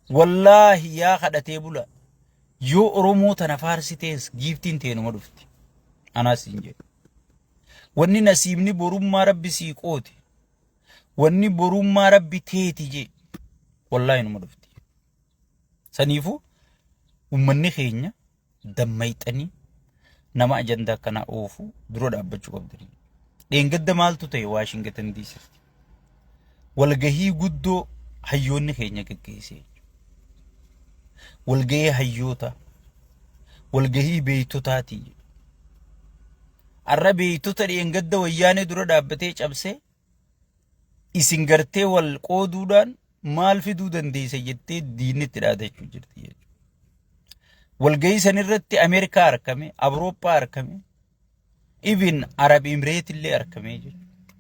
Wallaahi yaa kadhatee bula. Yoo Oromoo tana faarsitees giiftiin tee numa dhufti. Anaas siin jedhe. Wanni nasiibni borummaa rabbi sii qoote. Wanni borummaa rabbi teeti jee. Wallaahi numa dhufti. Saniifuu ummanni keenya dammayxanii nama ajandaa akkanaa oofu dura dhaabbachuu qabdanii. Dheengadda maaltu ta'e Waashingtan DCtti? Walgahii guddoo hayyoonni keenya geggeessee jechuudha. Walgahii hayyoota, walgahii beeytotaati. Arra beeytota dheengadda wayyaanee dura dhaabbatee cabsee isin gartee wal qooduudhaan maal fiduu dandeessa jettee diinni itti dhaadachuu jirti jechuudha. Walgahii san irratti Ameerikaa argame, Awurooppaa argame, even Arab Imireet illee argame jechuudha.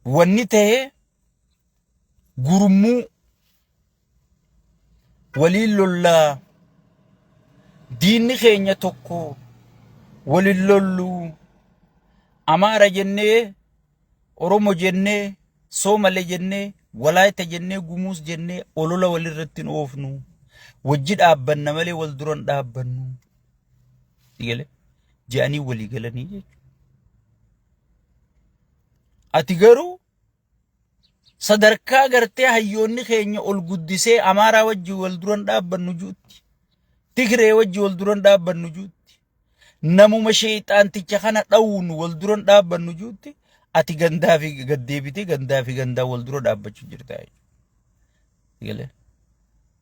Wanni ta'e gurmuu waliin lollaa diinni keenya tokko waliin lolluu Amaara jennee Oromo jennee Soomale jennee Walaayita jennee Gumuus jennee olola walirratti hin oofnu wajji dhaabbanna malee wal dura hin dhaabbannu sigale je'anii walii galanii jechuudha. Ati garuu sadarkaa gartee hayyoonni keenya ol guddisee Amaaraa wajjin wal duran dhaabbannu juutti, Tigree wajjin wal duran dhaabbannu juutti, namuma sheexaanticha kana dhawuun wal duran dhaabbannu juutti, ati gandaa fi gad deebitee gandaa fi gandaa wal dura dhaabbachuu jirta jechuudha. Galee.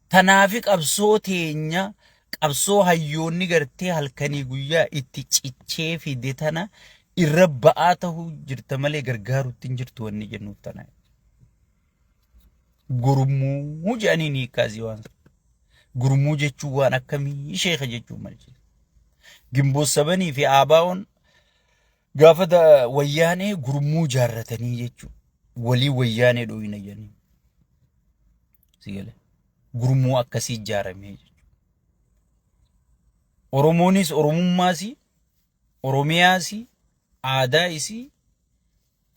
Tanaafi qabsoo teenya qabsoo hayyoonni gartee halkanii guyyaa itti cichee fide tana irra ba'aa ta'uu jirta malee gargaarutti hin jirtu wanni jennuuf tana. Gurmuu jedhanii ni hiikkaasii waan sana. Gurmuu jechuun waan akkamii sheeka jechuun maal jechuudha. Gimboot sabanii fi ABO'n gaafa wayyaanee gurmuu jaarratanii jechuudha. Walii wayyaanee dhooyina jedhanii. Si gale. Gurmuu akkasii ijaaramee jechuudha. Oromoonis Oromummaas, Oromiyaas, aadaa isii,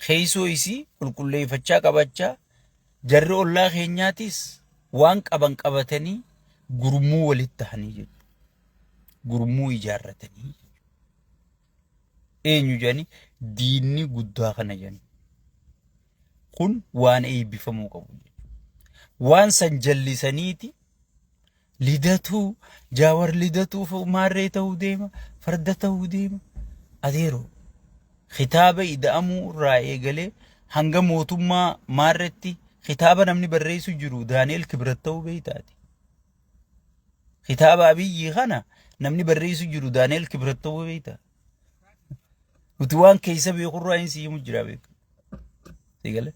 keessoo isii qulqulleeffachaa qabachaa jarri ollaa keenyaatis waan qaban qabatanii gurmuu walitti tahanii jechuudha. Gurmuu ijaarratanii jechuudha. Eenyu jedhanii diinni guddaa kana jedhanii. Kun waan eebbifamuu qabu jechuudha. Waan san jallisaniiti lidatuu jaawar lidatuu maarree ta'uu deema farda ta'uu deema adeeroo kitaaba ida'amuu irraa eegalee hanga mootummaa maarretti kitaaba namni barreessu jiru Daani'el Kibrat ta'uu beektaati. Kitaaba Abiyyii kana namni barreessu jiru Daani'el Kibrat ta'uu beektaa. Nuti waan keessa beekurraa hin siimu jira beeku. Sigale.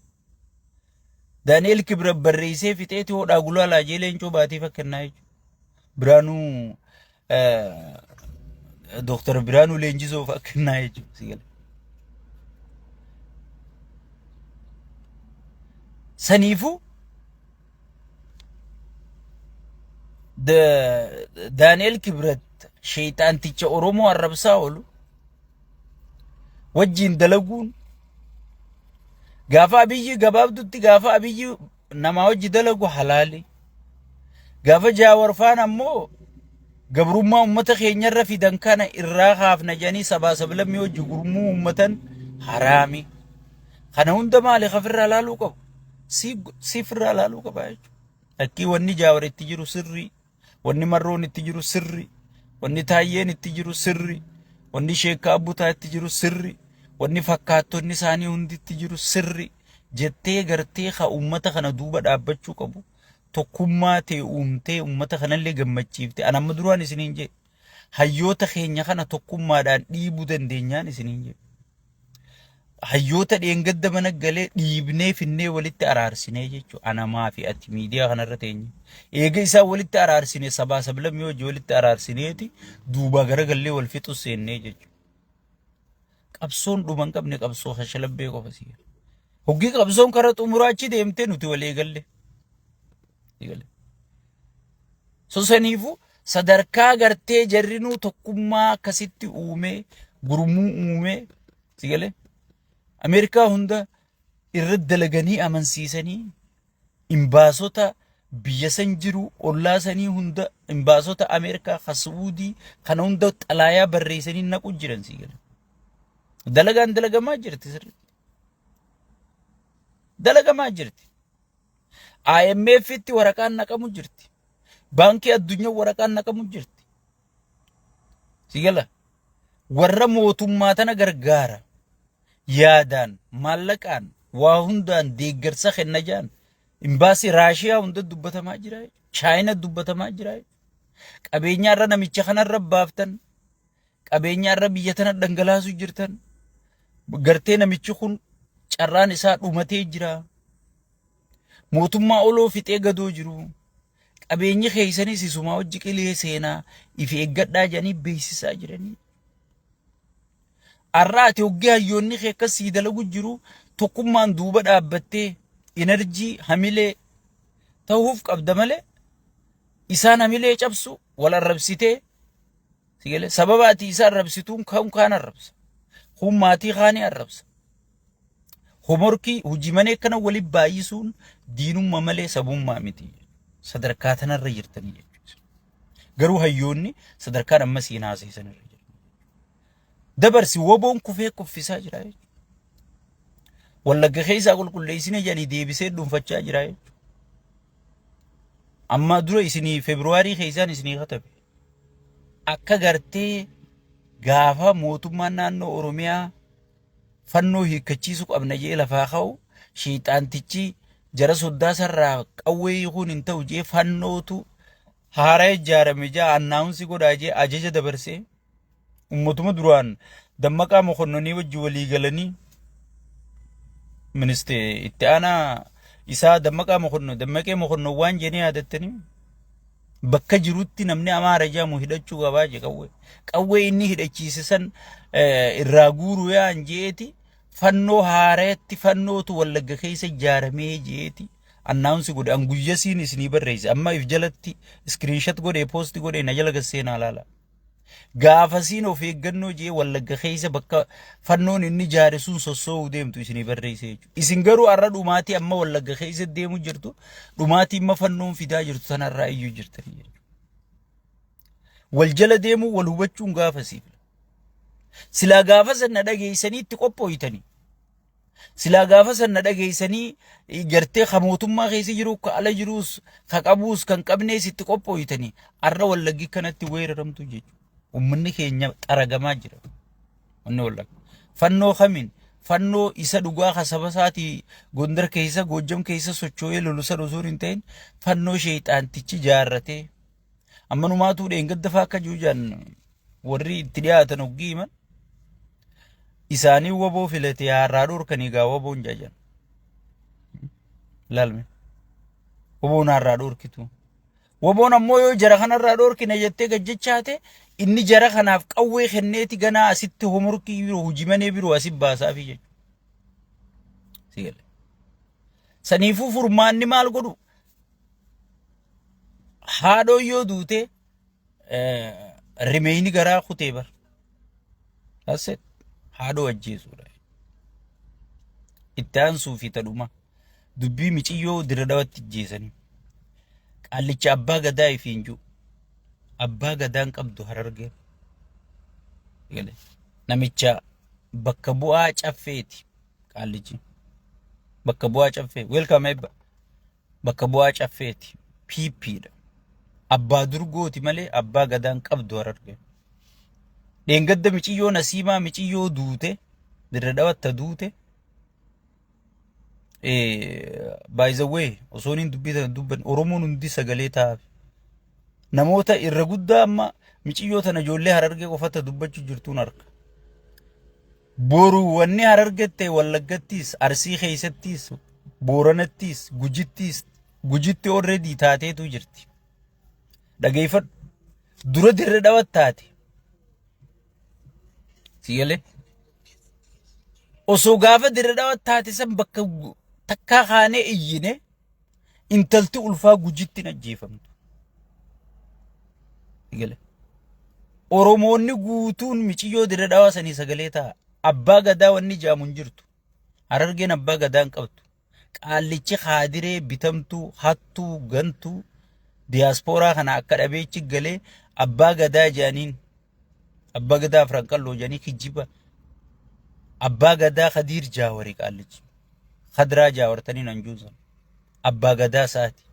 Daani'el Kibrat barreessee fixeeti hodhaa gulaalaa jee leencoo baatii fakkannaa jechuudha. Biraanuu Dooktar Biraanuu Leenjisoo fakkannaa jechuudha. Sigale. Saniifuu Daani'el Kibrat sheexaanticha Oromoo arrabsaa oolu wajjiin dalaguun gaafa Abiyyi gabaabdutti gaafa Abiyyi namaa wajji dalagu halaali. Gaafa Jaawar faan ammoo gabrummaa uummata keenyarra fidan kana irraa kaafna jedhanii sabaa sablammii wajji gurmuu uummatan haraami. Kana hunda maali kafirraa laaluu qabu? Siifirraa laaluu qaba jechuudha. Lakkii wanni Jaawar itti jiru sirrii, wanni Marroon itti jiru sirrii, wanni Taayyeen itti jiru sirrii, wanni Sheekkaa Abbutaa itti jiru sirrii, wanni fakkaattonni isaanii hundi itti jiru sirrii jettee gartee ka uummata kana duuba dhaabbachuu qabu tokkummaa ta'e uumtee uummata kanallee gammachiifte. An amma duraan isiniin jedhe hayyoota keenya kana tokkummaadhaan dhiibuu dandeenyaan isiniin jedhe. Hayyoota dheengadda mana galee dhiibnee finnee walitti araarsinee jechuudha. Anamaa fi ati miidiyaa kanarra teenye. Eega isaan walitti araarsine sabaa sablammii hojii walitti araarsineeti duubaa garagallee wal fixus seennee jechuudha. Qabsoon dhuma hin qabne qabsoo kashalabbee qofa si. Hoggii qabsoon kara xumuraa achi deemtee nuti wal eegalle. Eegalle. So saniifuu sadarkaa gartee jarrinuu tokkummaa akkasitti uumee gurmuu uumee si galee Ameerikaa hunda irra dalaganii amansiisanii Imbaasota biyya san jiru ollaa sanii hunda, imbaasota Ameerikaa, ka Su'uudii kana hunda xalaayaa barreessanii naqu jiran sii gala. Dalagaan dalagamaa jirti sirriitti. Dalagamaa jirti. IMF tti waraqaan naqamu jirti. Baankii addunyaa waraqaan naqamu jirti. Si gala. Warra mootummaa tana gargaara. Yaadaan, maallaqaan, waa hundaan deeggarsa kenna jaan. Imbaasii Raashiyaa hunda dubbatamaa jira. Chaayina dubbatamaa jira. Qabeenya irra namicha kanarra baaftan. Qabeenya irra biyya tana dhangalaasuu jirtan. Gartee namichi kun carraan isaa dhumatee jira. Mootummaa oloo fixee gadoo jiru. Qabeenyi keessanis isumaa hojii qilee seenaa if eeggadhaa jedhanii beeksisaa jiranii. Har'a ati hoggee hayyoonni kee akkas sii dalagu jiru tokkummaan duuba dhaabbattee enerjii hamilee ta'uuf qabda malee isaan hamilee cabsu wal arrabsitee si galee sababa ati isa arrabsituun kan kaan arrabsa. Kun maatii kaanii arrabsa. Homorkii hojii manee kana waliin baay'isuun diinummaa malee sabummaa miti. Sadarkaa tanarra jirtanii jechuudha. Garuu hayyoonni sadarkaan amma siin haasa'e irra jiru. Dabarsi woboon kufee kuffisaa jira jechuudha. Wallagga keessaa qulqulleessine jedhanii deebisee dhuunfachaa jira jechuudha. Amma dura isinii Feebruwaarii keessaan isinii katabe. Akka gartee gaafa mootummaan naannoo Oromiyaa fannoo hiikkachiisuu qabna jee lafaa ka'u, shiixaantichi jara soddaa sarraa qawwee hiikuun hin ta'u jee fannootu haaraa ijaarame jaa annaawunsi godhaa jee ajaja dabarsee ummatuma duraan Dammaqaa Mokonnonii wajji walii galanii ministee itti aanaa isaa Dammaqaa Mokonnon Dammaqee Mokonnon waan jedhanii yaadattanii bakka jirutti namni Amaara jedhamu hidhachuu qabaa je qawwee. Qawwee inni hidhachiise san irraa guuruu yaa'an jeeti fannoo haareetti fannootu Wallagga keessa ijaaramee jeeti annaawunsi godhe an guyyasiin isinii barreesse amma if jalatti iskiriinshat godhee poosti godhee na jala gasseenaa laala. Gaafasiin of eeggannoo jee Wallagga keessa bakka fannoon inni ijaare sun sossoo'uu deemtu isinii barreesse jechuudha. Isin garuu har'a dhumaatii amma Wallagga keessa deemu jirtu, dhumaatii amma fannoon fidaa jirtu sanarraa iyyuu jirtanii jechuudha. Wal jala deemuu wal hubachuun gaafasiif. Silaa gaafa sana dhageessanii itti qophooytanii. Silaa gaafa san na dhageessanii gartee ka mootummaa keessa jiru, ka ala jiruus, ka qabuus, kan qabnees itti qophooytanii har'a Wallaggi kanatti weeraramtu jechuudha. Uummanni keenya xaragamaa jira. Wanni Wallagga. Fannoo kamiin? Fannoo isa dhugaa ka saba isaatii Gondar keessa, Goojjam keessa socho'ee lolu san osoo hin ta'in fannoo sheexaantichi jaarratee ammanumaatuu dheengadda fa'aa akka jiru jaan warri itti dhiyaatan hoggii himan isaanii woboo filate har'aa dhorkanii gaa woboon jajan. Laalme. Woboon har'aa dhorkitu. Woboon ammoo yoo jara kanarraa dhorkine jettee gajjachaate inni jara kanaaf qawwee kenneeti ganaa asitti homorkii biroo hojii manee biroo asi baasaafi jechuudha. Si gale. Saniifuu furmaanni maal godhu? Haadhoon yoo duute rimeeyni garaa kutee bar. That's it. Haadhoo ajjeesuudha. Itti aansuu fi tadhuma dubbii miciyyoo Dirra Dhawatti ajjeesanii. Qaallicha abbaa gadaa ifiin jiru. Abbaa gadaan qabdu Harargeen. Namicha bakka bu'aa caffeeti qaallichi. Bakka bu'aa caffee. Welcome Ebba. Bakka bu'aa caffeeti. PP dha. Abbaa durgooti malee abbaa gadaan qabdu Harargeen. Dheengadda miciyyoo Nasiimaa miciyyoo duute, Dirra Dhawatta duute. By the way, osoo hin dubbii tana dubban Oromoon hundi sagalee ta'aaf. Namoota irra guddaa amma miciyyoo tana ijoollee Harargee qofatti dubbachuu jirtuun arga. Boru wanni Harargette Wallaggattis, Arsii keessattis, Booranattis, Gujittis, Gujitti already taateetu jirti. Dhageeffadhu. Dura Dirre Dhawat taate. Si galee? Osoo gaafa Dirre Dhawat taate san bakka takkaa kaanee iyyine intalti ulfaa Gujitti hin ajjeefamtu. Si galee? Oromoonni guutuun miciyyoo Dirre Dhawaa sanii sagalee ta'a. Abbaa gadaa wanni jedhamu hin jirtu. Harargeen abbaa gadaa hin qabdu. Qaallichi kaadiree bitamtuu hattuu gantuu diyaaspooraa kana akka dhabeechi galee abbaa gadaa jedhaniin, abbaa gadaa Afran Qalloo jedhanii kijjiba. Abbaa gadaa Kadiir Jaawarii qaallichi. Kadiraa Jaawartaniin hanjuusan. Abbaa gadaa isaati.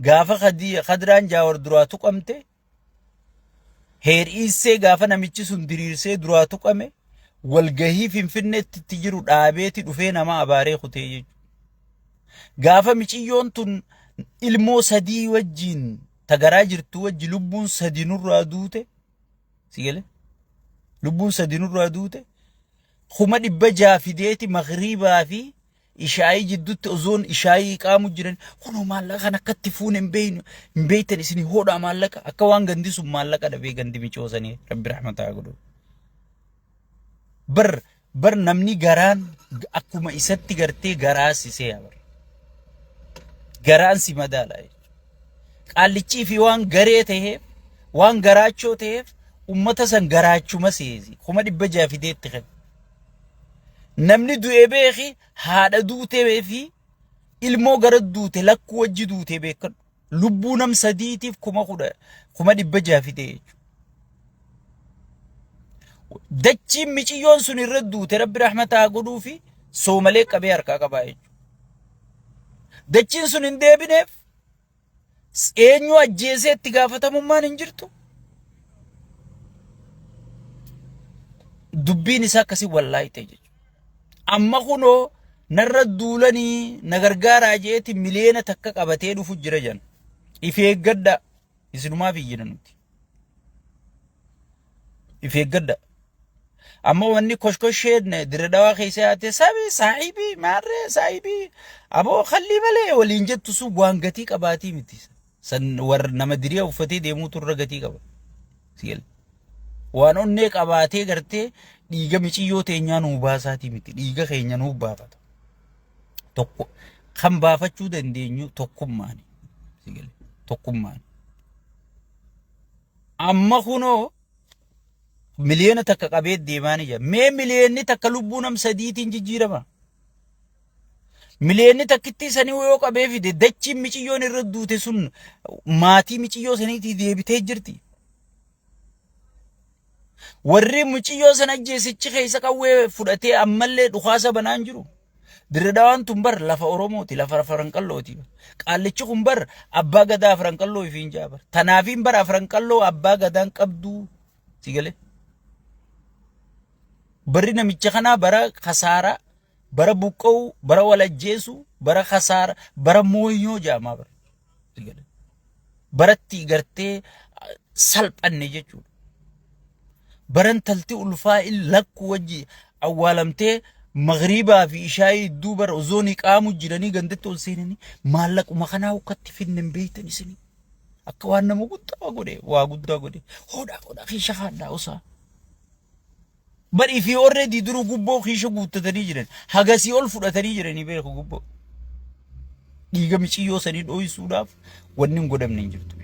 Gaafa Kadiraan Jaawar duraa tuqamte, heer'iissee gaafa namichi sun diriirsee duraa tuqame, walgahii Finfinneetti itti jiru dhaabeeti dhufee nama abaaree kutee jechuudha. Gaafa miciyyoon tun ilmoo sadii wajjin tagaraa jirtu wajji lubbuun sadi nurraa duute, si galee, lubbuun sadi nurraa duute, 600,000 fideeti magriibaa fi ishaayii jidduutti ozoon ishaayii qaamu jiran, kunoo maallaqa kan akkatti fuune hin beeynu hin beeytan isin hodhaa maallaqa, akka waan gandi sun maallaqa dhabee gandi micoosanii. Rabbi rahmataa godhu. Bar bar namni garaan akkuma isatti gartee garaa sisee bar garaan si madaala jechuudha. Qaallichii fi waan garee ta'eef, waan garaachoo ta'eef, ummata san garaachuma seesi 600,000 fidee itti kenna. Namni du'e beeki, haadha duutee fi ilmoo gara duute lakkuu wajji duutee beekadhu. Lubbuu nam sadiitiif 600,000 fidee jechuudha. Dachiin miciyyoon sun irra duute, Rabbi rahmataa godhuu fi soomalee qabee harkaa qabaa jechuudha. Dachiin sun hin deebineef, eenyu ajjeesee itti gaafatamummaan hin jirtu. Dubbiin isaa akkasii wallaahi ta'e jechuudha. Amma kunoo narra duulanii na gargaaraa jeeti 1 miliyoona qabatee dhufu jira jan. If eeggadha. Isinumaaf iyyina nuti. If eeggadha. Amma wanni koshkosheen Dirre Dhawaa keessa yaate sabi saahibii maarree saahibii aboo kallii malee waliin jettu sun waan gatii qabaatii miti. San warra nama diriya uffatee deemuutu irra gatii qaba. Sigale. Waan onnee qabaatee gartee dhiiga miciyyoo teenyaa nuu baasaatii miti. Dhiiga keenya nuu baafata. Tokko kan baafachuu dandeenyu tokkummaani. Sigale. Tokkummaani. Amma kunoo 1 miliyoona qabee deemaa ni jira. Mee 1 miliyoonni lubbuu nam sadiitiin jijjiirama. Miliyoonni takkittii sanii yoo qabee fide, dachiin miciyyoon irra duute sun maatii miciyyoo saniitii deebitee jirti. Warri miciyyoo sana ajjeesichi keessa qawwee fudhatee ammallee dhukaasa banaan jiru. Dirre Dhawaan tun bar lafa Oromooti, lafa Afranqallooti. Qaallichi kun bar abbaa gadaa Afranqalloo ifiin jaa bar. Tanaafiin bar Afranqalloo abbaa gadaan qabduu. Si galee? Barri namicha kanaa bara kasaaraa, bara buqqa'uu, bara wal ajjeesuu, bara kasaara, bara mooyyoo jaamaa bara. Si galee? Baratti gartee salphanne jechuudha. Baran talti ulfaa lakkuu wajji awwaalamtee magriibaa fi ishaayii idduu bara ozoonii qaamu jiranii gandatti ol seenanii maallaquma kanaa ukkatti finne hin beektan isinii. Akka waan nama guddaa godhe, waa guddaa godhe, hodhaa hodhaa kiisha kaadhaa osaa. Barii fi already duruu gubboo kiisha guuttatanii jiran, hagasii ol fudhatanii jiranii beeku gubboo. Dhiiga miciyyoo sanii dhooysuudhaaf wanni hin godhamne hin jirtu.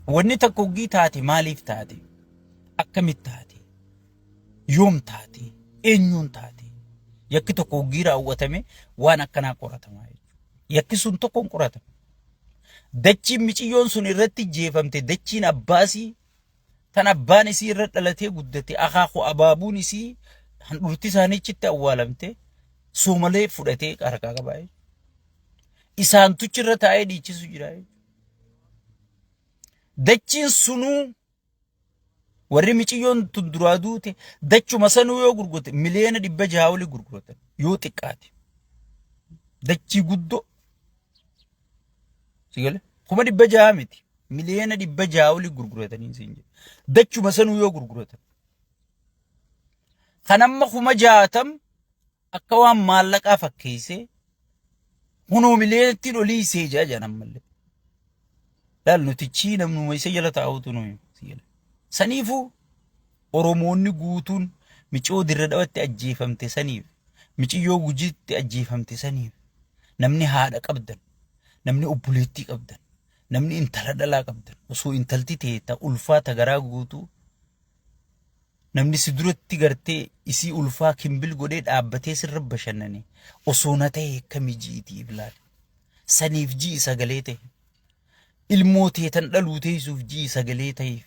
Wanni takka hoggii taate maaliif taate? Akkamitti taate? Yoom taate? Eenyuun taate? Yakki tokko hoggii raawwatame waan akkanaa qoratamaa jechuudha. Yakki sun tokko hin qoratamu. Dachiin miciyyoon sun irratti jeefamte, dachiin abbaasii tan abbaan isii irra dhalatee guddate, akaakuu abaabuun isii handhuurti isaaniichitti awwaalamte, soomalee fudhatee harkaa qabaa jechuudha. Isaantuchi irra taa'ee dhiichisu jira jechuudha. Dachiin sunuu warri miciyyoon tun duraa duute dachuma sanuu yoo gurgurte 600,000,000 olii gurguratan yoo xiqqaate. Dachii guddoo. Si galee? 600,000 miti. 600,000,000 olii gurguratanii siin jedhe. Dachuma sanuu yoo gurguratan. Kan amma 60,000 akka waan maallaqaa fakkeessee kunoo miliyoonattiin olii isee jaa jedhan ammallee. Laal, nuti chii namnuma isa jala taa'utu nuyi. Saniifuu Oromoonni guutuun miciyoo Dirre Dhawatti ajjeefamte saniif, miciyyoo Gujiitti ajjeefamte saniif, namni haadha qabdan, namni obboleettii qabdan, namni intala dhalaa qabdan, osoo intalti ta'e ta ulfaa ta garaa guutuu Namni si duratti gartee isii ulfaa kimbil godhee dhaabbatee sirra bashannane osoo na ta'e akkami ji'itii iblaal. Saniif ji'i sagalee ta'e. Ilmoo tee tan dhaluu teessuuf ji'i sagalee ta'eef.